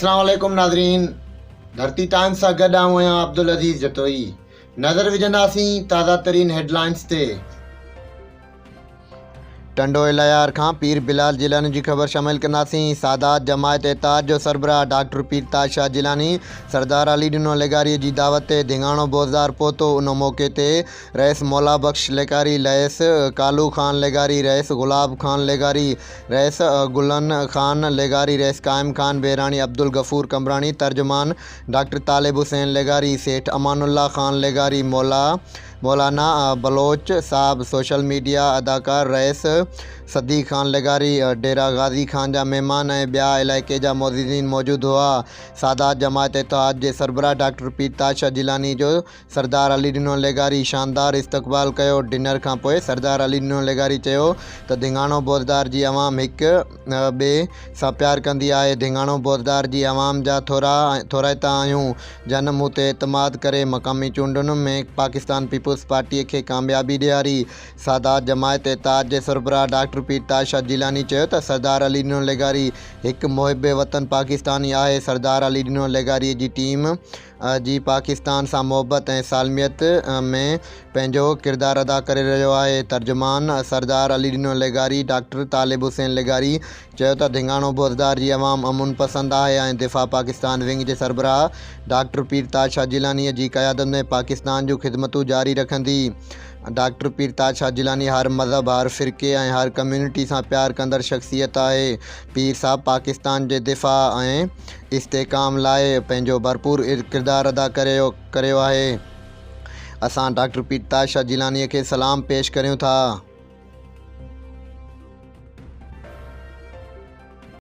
اسلام عليڪم ناظرين ڌرتي ٽائمز سان گڏ آئون آهيان عبدالعزيز جتوئي نظر وجهنداسين تازه ترين هيڊلائنز تي. ٽنڊو الهيار کان پير بلال جيلاني جي خبر شامل ڪنداسين سادات جماعت اتحاد جو سربراهه ڊاڪٽر پير تاج شاهه جيلاني سردار علي ڏنو لغاري جي دعوت تي ڌڱاڻو بوزدار پهتو ان موقعي تي رئيس مولا بخش لغاري رئيس ڪالو خان لغاري رئيس گلاب خان لغاري رئيس گلن خان لغاري رئيس قائم خان بهراڻي عبدالغفور قمبراڻي ترجمان ڊاڪٽر طالب حسين لغاري سيٺ امان الله خان لغاري مولا مولانا بلوچ صاحب سوشل ميڊيا اداڪار رئيس صديق خان لغاري ڊيرا غازي خان جا مهمان ۽ ٻيا علائقي جا معززين موجود هئا. سادات جماعت اتحاد جي سربراهه ڊاڪٽر پير تاج شاهه جيلاني جو سردار علي ڏنو لغاري شاندار استقبال ڪيو. ڊنر کانپوء سردار علي ڏنو لغاري چيو ته ڌڱاڻو بوزدار جي عوام هڪ ٻئي سان پيار ڪندي آهي، ڌڱاڻو بوزدار جي عوام جا ٿورائتا آهيون جن مون تي اعتماد ڪري مقامي چونڊن ۾ پاڪستان پيپلز پارٽيء کي ڪاميابي ڏياري. سادات جماعت اتحاد جي سربراهه ڊاڪٽر پير تاج شاهه جيلاني چيو ته سردار علي ڏنو لغاري هڪ محب وطن پاڪستاني آهي، سردار علي ڏنو لغاري جي ٽيم جي پاڪستان سان محبت ۽ سالميت ۾ پنهنجو ڪردار ادا ڪري رهيو آهي. ترجمان سردار علي ڏنو لغاري ڊاڪٽر طالب حسين لغاري چيو ته ڌڱاڻو بوزدار جي عوام امن پسند آهي ۽ دفاع پاڪستان ونگ جي سربراهه ڊاڪٽر پير تاج شاهه جيلانيء جي قيادت ۾ پاڪستان جون خدمتون جاري رکندي. ڊاڪٽر پير تاج شاهه جيلاني هر مذهب، هر فرقي ۽ هر ڪميونٽي سان پيار ڪندڙ شخصيت آهي. پير صاحب پاڪستان جي دفاع ۽ استحڪام لاء پنهنجو ڀرپور ڪردار ادا ڪريو آهي. اسان ڊاڪٽر پير تاج شاهه جيلانيء کي سلام پيش ڪريون ٿا.